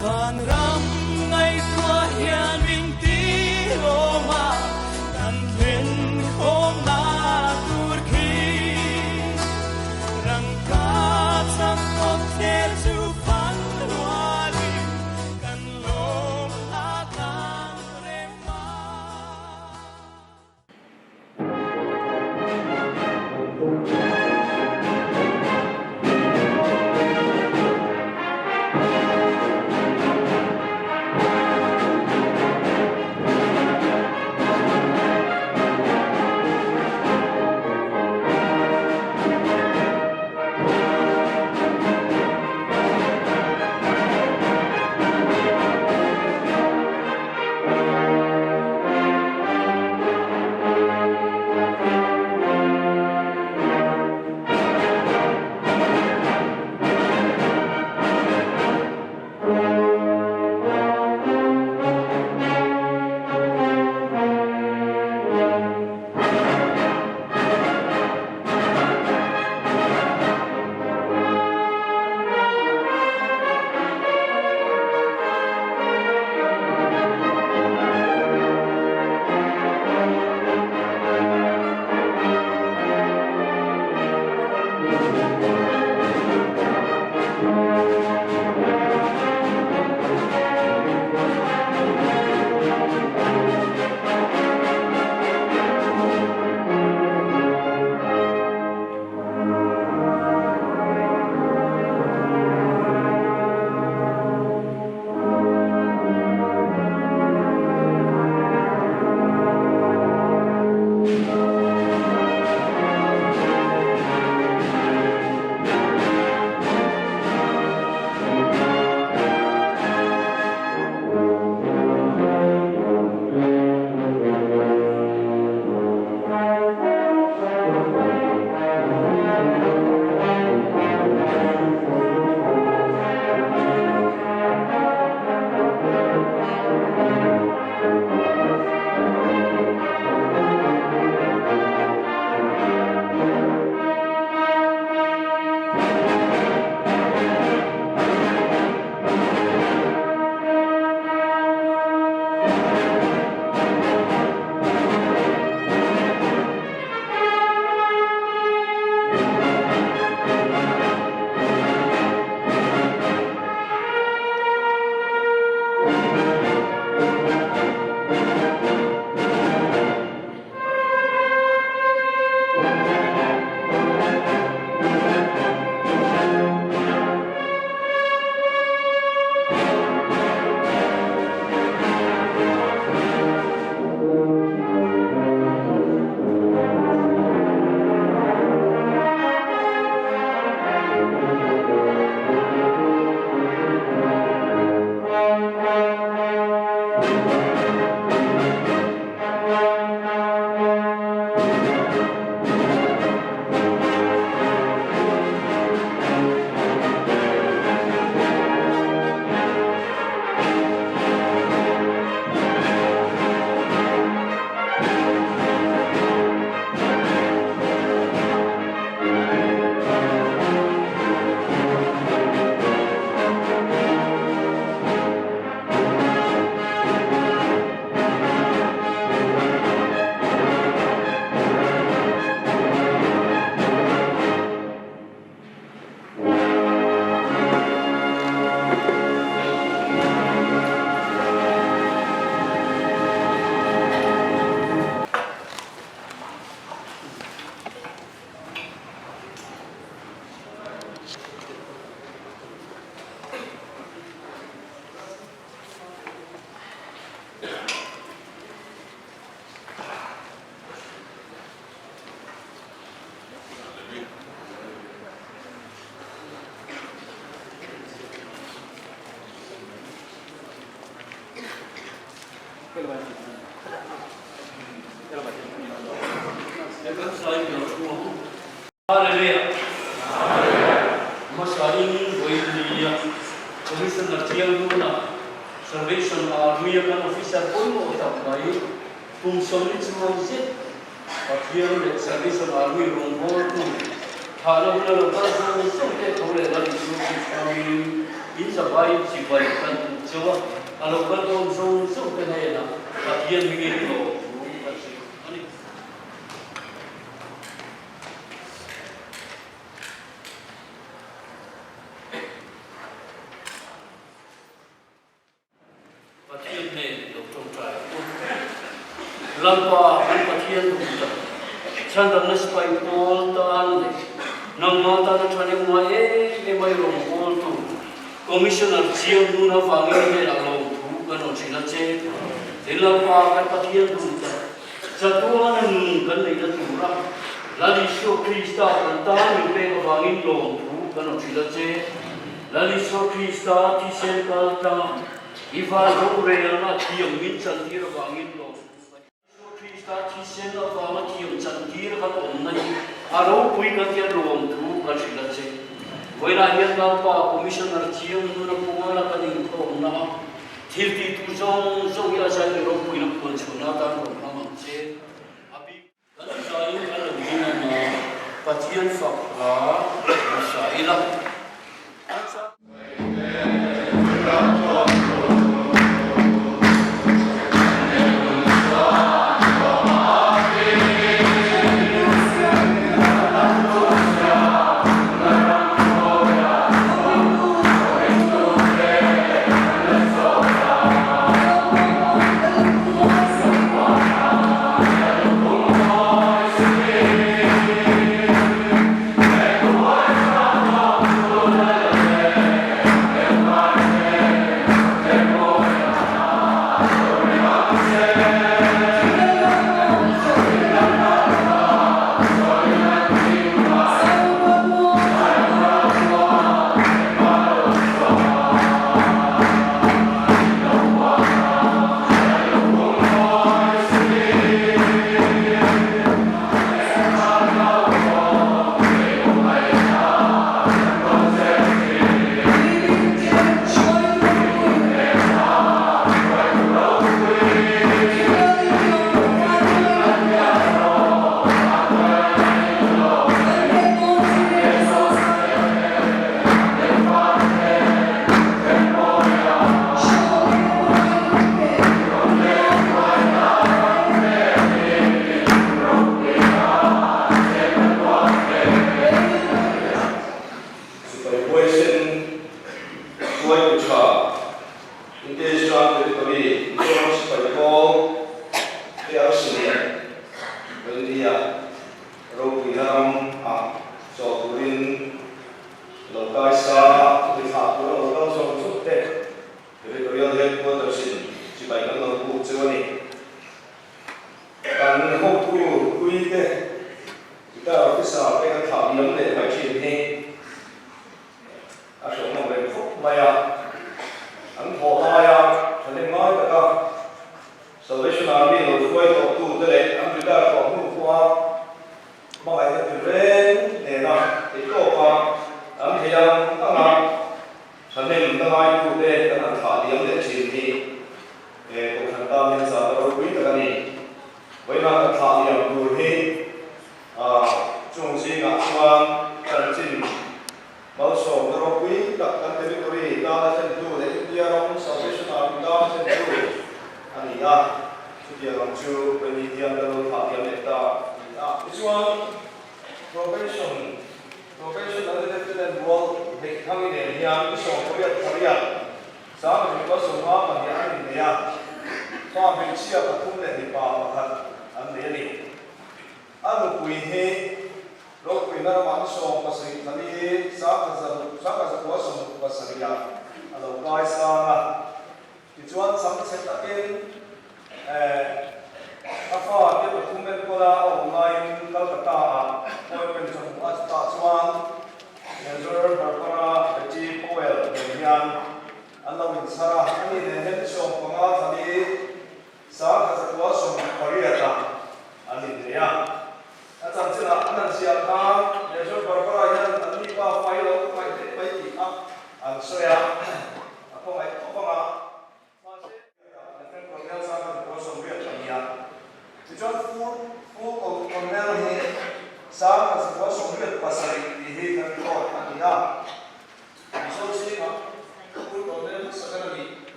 Vanram ngaihtuah hian min ti lawm a, kan thlen khawmna tur khi. Rangka chak kawp thler chu fan rualin kan lawmna tlang rem a. Hallelujah! Hmasain vawiin Commissioner Thiangluna Salvation Army-a kan officer pawimawh tak mai kum 40 chuang zet Pathian leh Salvation Army rawngbawltu. Thlah lo huna lo kal zawng zawng te tho leh Lal Isua Krista hmingin in zavaiin chibai kan tuk cheu a, a lo kal dawn zawng zawng te hnenah Pathian hmingin lawmthu kan sawi a ni. Pathian hnen lo tawngtai ang u. Lalpa kan Pathian duh tak, chhandamna sipai pawl tan leh nangmah tana thahnem ngai em em a i rawngbawltu Commissioner Chiang Hnun avangin hnenah lawmthu kan rawn hrilh a che. Tin Lalpa kan Pathian duh tak, chatuana nun kan neihna tura Lal Isua Krista kan tan min pek avangin lawmthu kan rawn hrilh a che. Lal Isua Krista thisen kal tlang i van rorelna thiam min chantir avangin lawmthu kan Isua Krista thisen avanga thiam chantir kan awmna hi a ropui kan tia lawmthu kan hrilh a che. Vawilah hian Lalpa Commissioner Chiang Nuna Puala kan inkhawmna a thil tih tur zawng zawng hi a zai leh ropuina phuan chhuahna atan rawn hmang ang che. A bik. Kan zaiin kan lo ding ang a, Pathian fak hla kan sa ila. Sipai huaisen hruaitu tha India Territory Mizoram Sipai Pawl ARC leh India Ropuina ram ah chaw turin lo kai sa a, chuti thlah tur a lo kal zawk zawk te Territorial Headquarters in chibai kan lo buk cheu a ni. Kan hotu pui te Guitar Officer te kan thlah liam leh mai thin hi a hrehawm reng khawp mai a, an thawh laia thahnem ngai taka Salvation Army lo hruai tawhtu te leh an retire tawh hnu pawha hmangaihna ti reng nena theihtawpa an thei ang anga thahnem la ngaitute kan han thlah liam leh thin hi he Kohhran tan hian zahna ropui tak a ni. Vawiina kan thlah liam tur hi chung zingah chuan chanchin Malsawmna ropui tak kan territory tana thlentu leh India ram Salvation Army tana thlentu a ni a, chutiang ang chu Benny hian kan lo thlah diam leh ta a ni a. Tichuan, Probation, Probation an Lieutenant rual Neihthang i nen hian i sawmpariat pariat sang ripa sawmnga pahnih an innei a, fa hmeichhia pathum leh mipa pakhat an nei a ni. A nupui hi ropuina ramah ni 70 thali 1100 70 ah a lo kai sang a. Tichuan chhangchhe takin a fate pathum enkawl a awm laiin Calcutta ah appointment chu a hmu a, chutah chuan Major Barbara Betty Powell nen hian an lo inchhar a. Ani nen hian ni 15 thali 1980 ah an innei a. A chanchinah an han ziah khan Major Barbara hian an mipa fai lo khawngaih hle mai tih kha an sawi a, a khawngaih khawp ang a. Mahse, Lieutenant Colonel 1982 a ni a. Tichuan Full Full Colonel hi 1987.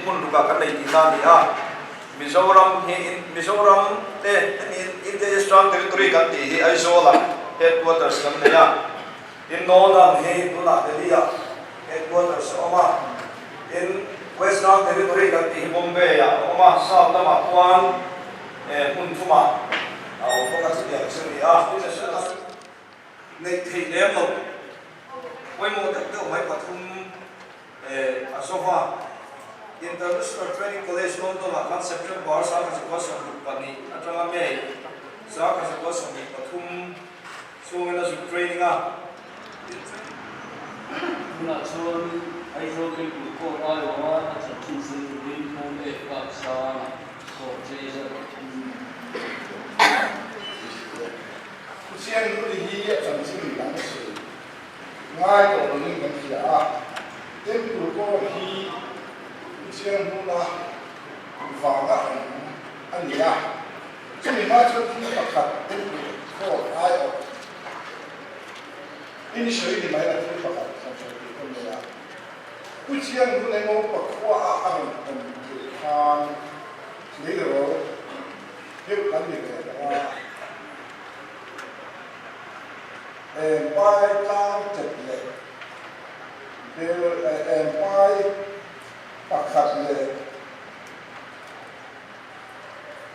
hmun rukah kan nei tihna a ni a, Mizoram hi Mizoram te hemi India Eastern Territory kan tih hi Aizawl-ah headquarters kan nei a, tin Northern hi tunah Delhi-ah headquarters a awm a, tin Western Territory kan tih hi Bombay-ah a awm a, South lamah chuan hmun thumah a awm bawk a, chutiang chu a ni a. Neih theih lem loh pawimawh deuh deuh mai pathum a zawva. International Training College London-ah khan September 1962 atanga May 1973 chhungin a zuk training a. Tunah chuan Aizawl Temple Court aiawha a chanchin sawi turin Pu F. Kapsanga sawm chei zat pathum. Khuchiang nuli hi a chanchin dang sawi ngai tawh lovin kan hria a, Temple Court hi Khuchiang hnuna vanga awm a ni a, chumi hma chuan thil pakhat Temple Court aiawh in sawi ni mai la thil pakhat kan sawi tih ka nei a, Khuchiang hnun emaw pakhuaah a rawn awm theih khan tleirawl deuh kan ni ve tawh a. Eng pai tlang chet leh bel eng pai pakhat leh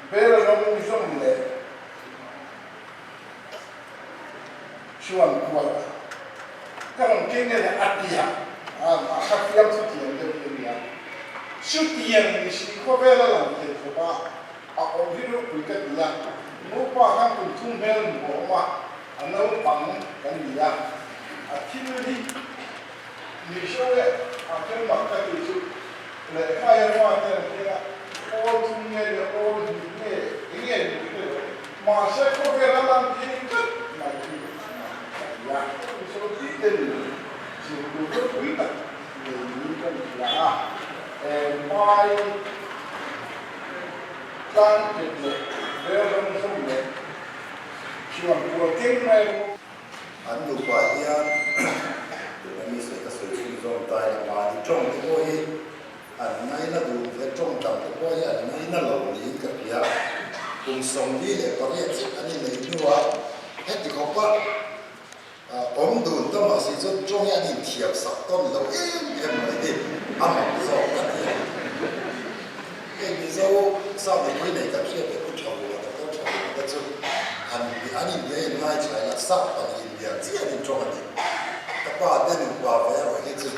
bel rawng zawng leh chuan kual ka rawn keng nge a tia a a fiam chu tiang deuh hi a nia. Chutiang ni si khawvel a lang thei khawp a. A awm hi ropui ka ti a, nupa khan kum thum hmel hmuh a awm a, a naupang kan ni a, a thil hi Mizo leh a thil mak ka tih chu lehkha hian hma te an keng a, awl thum nge leh awl hnih nge eng nge ni ka hre lo, mahse khawvel a lang thei tlat mai hi mak ka ti a. Mizo tih te ni zirtur ropui tak nei niin ka inhria a, eng pai Tlang tet leh rel ram zawng leh chuan kual keng mai emaw. An nupa hian tuna mi sawi ka sawi chhun zawng tai la mahni tawng te pawh hi an ngaina duh ve tawng dang te pawh hi an ngaina lo niin ka hria. Kum 48 chiah an inneih hnuah heti khawpa Awm dun ta mah si chu tawng hi an inthiam sak tawn lo em em mai hi a mak zawk ka ti a. Hei Mizo sa mipui nei kan hriat leh Pu Tha Vua Doctor Tha Vua te chu an an inbia in ngaithla ila sap pahnih inbia chiah an intawng a ni. Ka pa te nupa ve erawh hi chu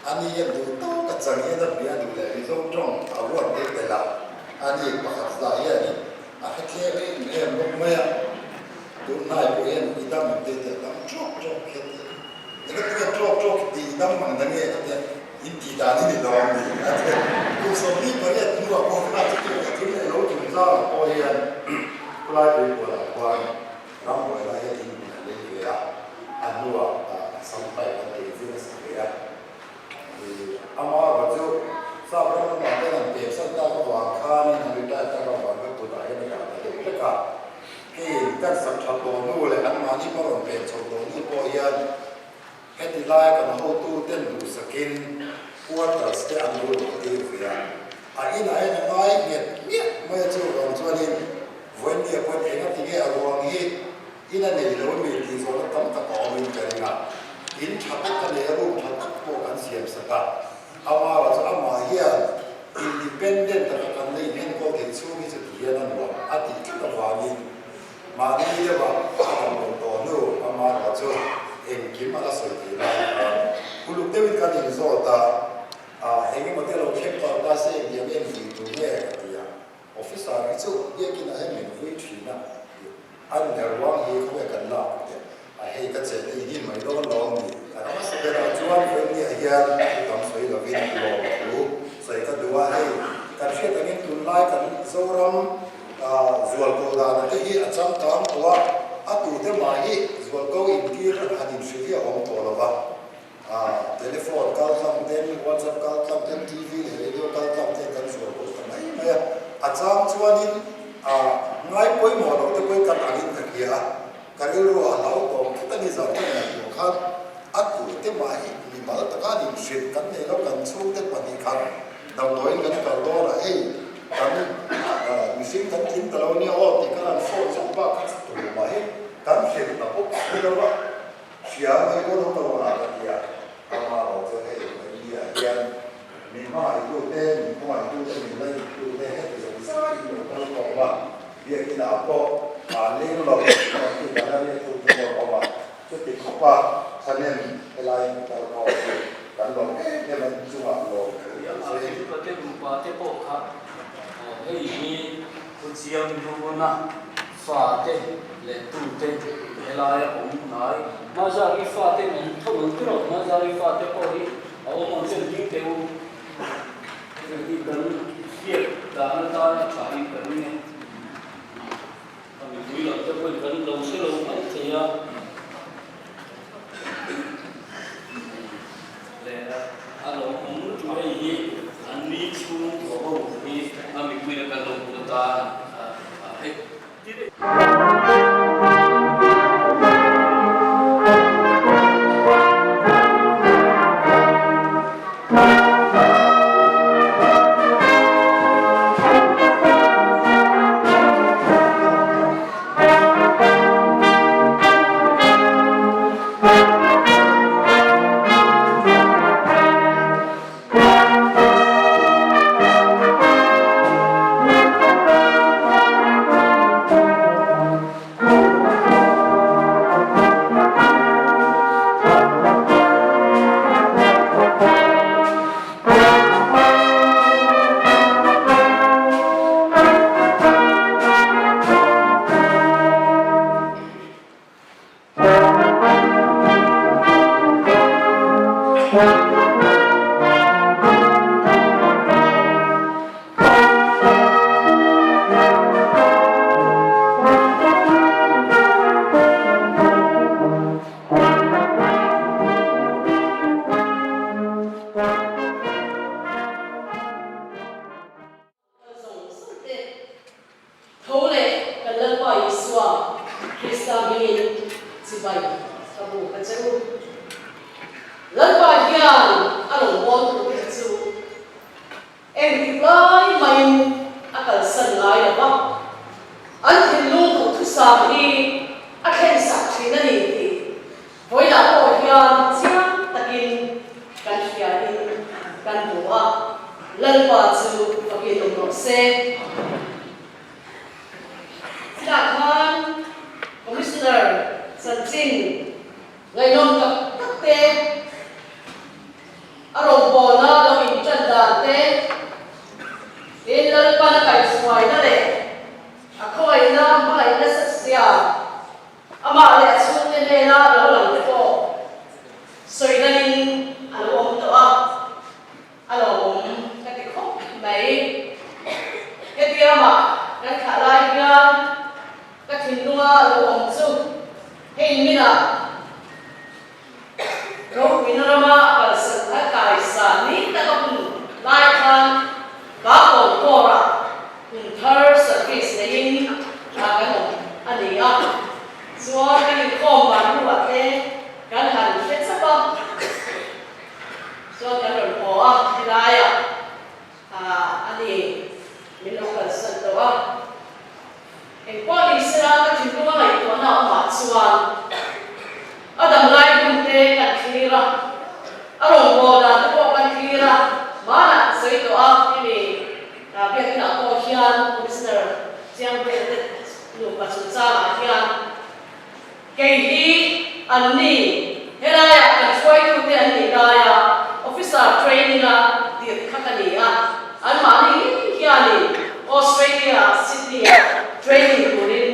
ani hian duh tawk a chang hian a bia duh leh Mizo tawng a ruat deuh tel a, ani pakhat zah hianin a hrethleng em em bawk mai a. Tunhnai pawh hian i dam ang tih teh dam ṭawk ṭawk hian tih eng a tinge ṭawk ṭawk tih i dam ang na nge a tia in tih dan i ni lo ang ni a tia kum 28 hnuah pawh kha chu tih leh thil leh lo chung zau ang pawh hian khulai pui bualah khuan rambuai lai hian in hmun a lei ve a, a hnuah sam pipe an tih zir nasa hle a. Amaherawhchu chu Sap ram lamah hian an pek san tak avang khanin an retire tak avang khan kutah hian a dah ta deuh hlek a. Hei kan sak tha tawh hnu leh anmahni pawh rawn pek chho tawh hnu pawh hian heti laia kan hotuten duhsakin quarters te an lo luah tir ve a. A inah hian a ngai nghet miah mai a chuvang chuanin vawinia pawhin engatinge a ruang hi In a nei lo mi tih zawhna tam tak a awmin ka ring a, in tha tak a nei a, room tha tak pawh kan siam sak a, amah chu amah hian independent taka kan la inenkawl theih chhung hi chu ti hian a nuam a tih tlat avangin mahni deuha a rawn rawn tawh hnu amah chu engkim a la sawi thei lai khan uluk deuhin kan inzawt a, eng emaw te lo thleng palh ta se engtiang em tih tur nge ka ti a. Officer hi chu biakin ah hian min vui thin a, an ner ruang hi khawnge kan lak teh a, hei ka che ei hi mai dawn lo ni. A hmasa berah chuan Vawimniah hian thu tam sawi lovin lawm thu sawi ka duh a, hei kan hriat angin tunlai kan Zoram zualko dana te hi a changkang tawh a, a tute mah hi zualko intir han inhrilh hi a awm tawh lo va. Telephone kal tlang ten, WhatsApp kal tlang ten, TV leh radio kal tlang ten kan zual pawh ta mai mai a. A chang chuanin ngai pawimawh loh te pawhin kan angin ka hria a, ka rilru a hlau tawm thut a ni zan ka ngaihtuah khan a tu te mah hi mimal taka an inhrilh kan nei lo, kan chhungte pahnih khan. Damdawiin kan kal dawn a, hei kan mihring kan tling ta lo nia aw tih khan an phone zawk bak kha chu tumah hi kan hrilh ta bawk si lo a, hria mai dawn awm lo ang ka ti a, amah erawh chuan hei India hian min hmangaihtu te, min khawngaihtu te, min lainattu te heti zawng zaiin lo kal khawm a, biakinah pawh a leng lo kan tih dan a riak tu te pawh an awm a. Chuti khawpa thahnem helai in kal khawm chu kan lawm em em a, chungah lawm thu kan sawi a ni. Pate nupa te pawh kha hei hi thu chiang luna fate leh tute helaia awm hnai. Mazari fate an awm tho ang tirh Mazari fate pawh hi a awm ang chen ding teh u. Hei hi kan hriat dan atan a tha in ka ring e. A mipui lam te pawhin kan lo hre lo mai thei a, leh a lo awm lutuk hei hi an ni chhung thaw ho hi a mipuiin kan lo hmu atan a hei. Kal zawng zawng te tho leh kan Lalpa Isua Krista hmingin chibai ka buk a che u. Lalpa hian a rawn bawl thu te chu engtik lai maiin a kalsan ngai lo va, an thinlung duhthusam hi a thlensak thin a ni tih Vawiinah pawh hian chiang takin kan hriain kan hmu a, Lalpa chu fakin awm rawh se. Chutah khan Commissioner chanchin ngaihnawm tak tak te, a rawngbawlna lo intan dan te, tin Lalpan a kaihhruaina leh a khawngaihna hmangaih nasa zia Amah leh a chhungte hnena lo lang te pawh sawi lanin a lo awm tawh a, a lawmawm ka ti khawp mai. Hetia amah kan thlah lai hian ka thinlunga lo awm chu hei minah Ropuina rama kalsan a kaisa ni taka hun lai khan Bakawm Corps-ah kum thar service neiin thla kan awm a ni a, chuan kan inkhawm ban hnuah te kan han hre chap a, chuan kan rawn haw a, helaiah a ni min lo kalsan tawh a. Engpawh ni sela ka thinlung a ngaihtuahna awmah chuan a damlai hun te kan thlir a, a rawngbâwl dan te pawh kan thlir a, hmanah ka sawi tawh a, hemi biakinah pawh hian Commissioner Chiangvela te nupa chungchangah hian kei hi an ni, helaiah kan hruaitute an nih laia officer training-a tirh kha ka ni a, anmahni ngei hianin Australia-ah Sydney-ah training turin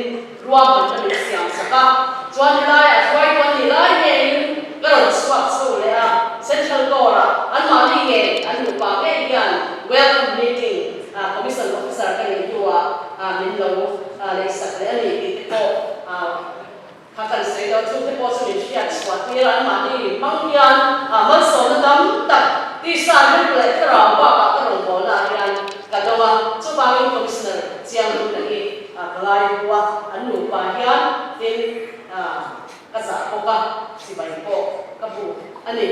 ruahman ka min siam sak a, chuan helaiah hruaitu an nih lai ngeiin ka rawn chhuak chho leh a, Central Corps-ah anmahni ngei an nupa ngei hian welcome meeting commission officer ka nih hnuah min lo leisak leh a ni tih te pawh Kha kan sawi lo, chungte pawh chu min hriat chhuah tir a, anmahni hmang hian malsawmna tam tak tisa rilru leh thlarau bakah ka rawngbawlna ah hian ka dawng a, chuvangin Commissioner Chiang Luna hi ka ngai hu a, an nupa hian tin ka zah bawk a, chibai pawh ka buk a ni.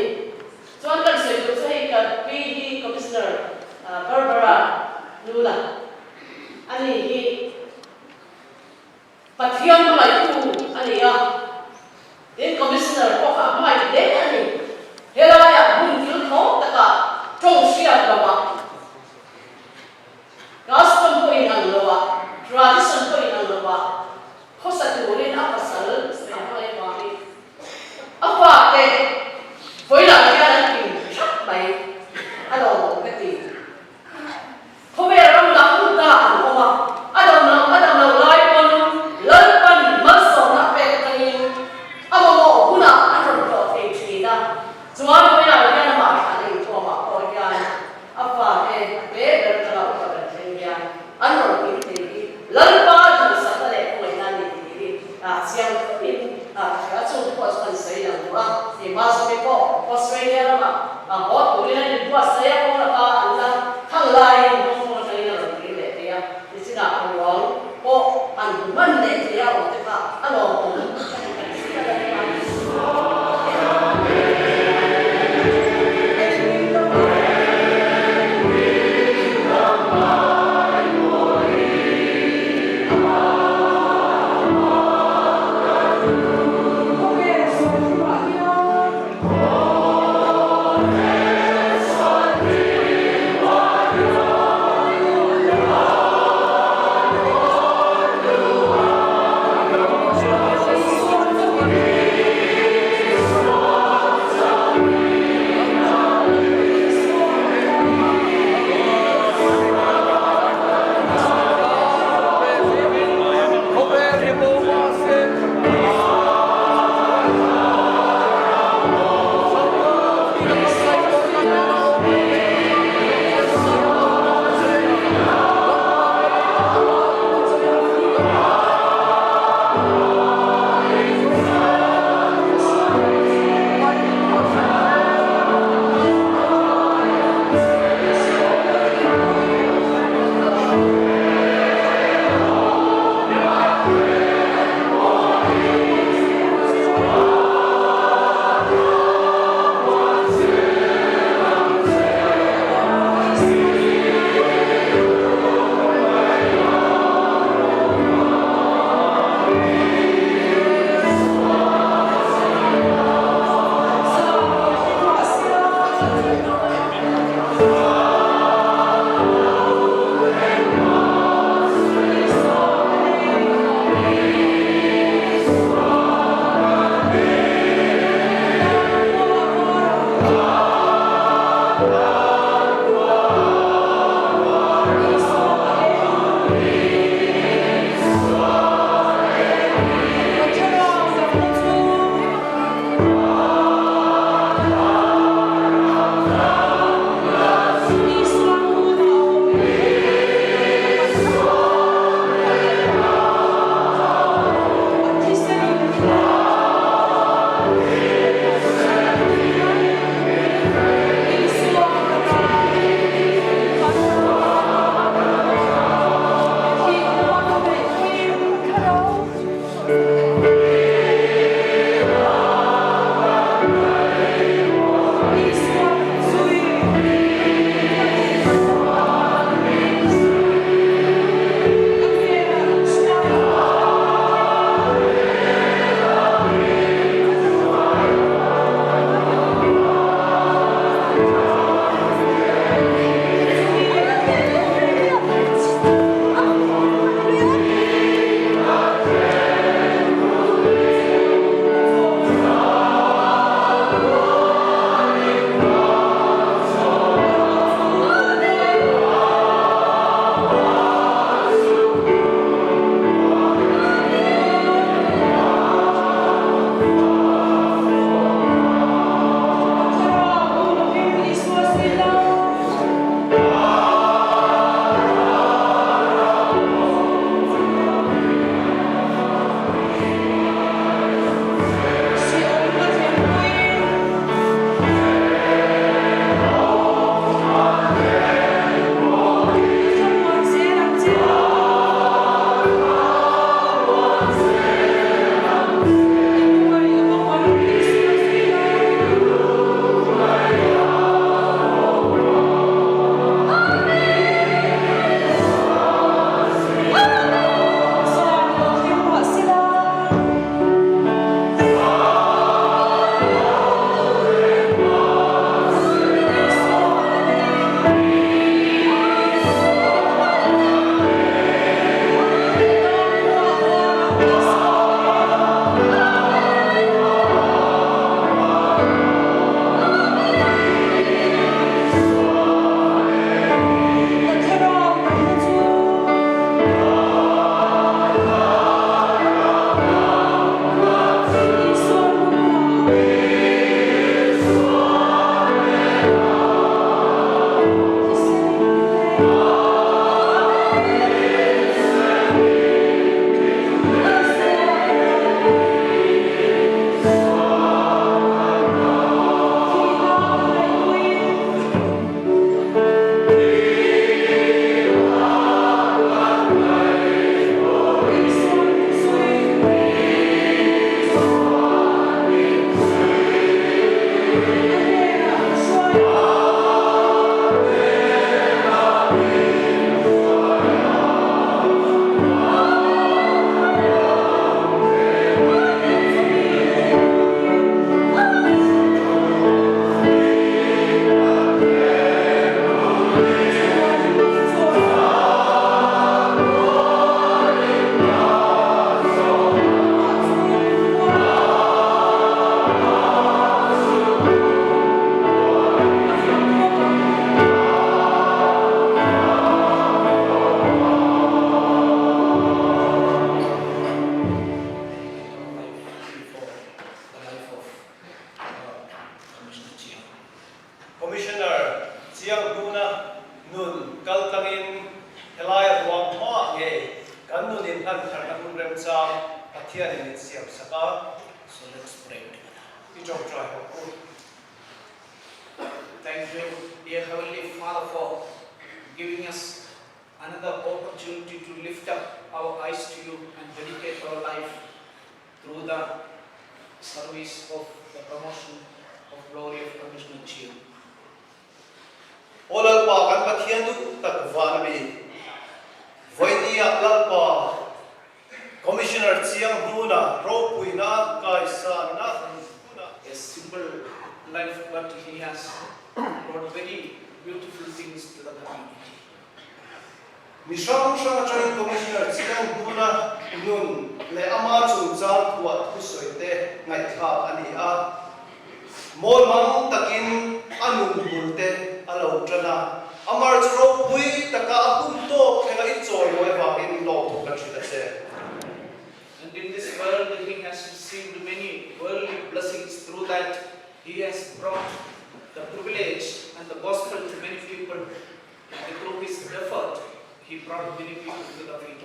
Chuan kan sawi tur chu hei ka pi hi Commissioner Pathianin min siam sak a. So let's pray together. I tawngtai ho u. Thank you, dear Heavenly Father, for giving us another opportunity to lift up our eyes to you and dedicate our life through the service of the promotion of glory of Commissioner Chiu. Aw Lalpa kan Pathian duh tak van a mi. Vawinia Lalpa Commissioner Chiang hnuna ropuina kaisanna huna. A simple life but he has brought very beautiful things to the community. Mi hrang hrang atangin Commissioner Chiang hnuna nun leh ama chungchang thuah thusawi te ngaihthlak a ni a. Mawlmang takin a nun bul te a lo tan a, a mar chu ropui taka a hun tawk thlenga i chawi mawi avangin lawmthu kan hrilh a che. And in this world he has received many worldly blessings through that he has brought the privilege and the gospel to many people and through his effort he brought many people to the faith.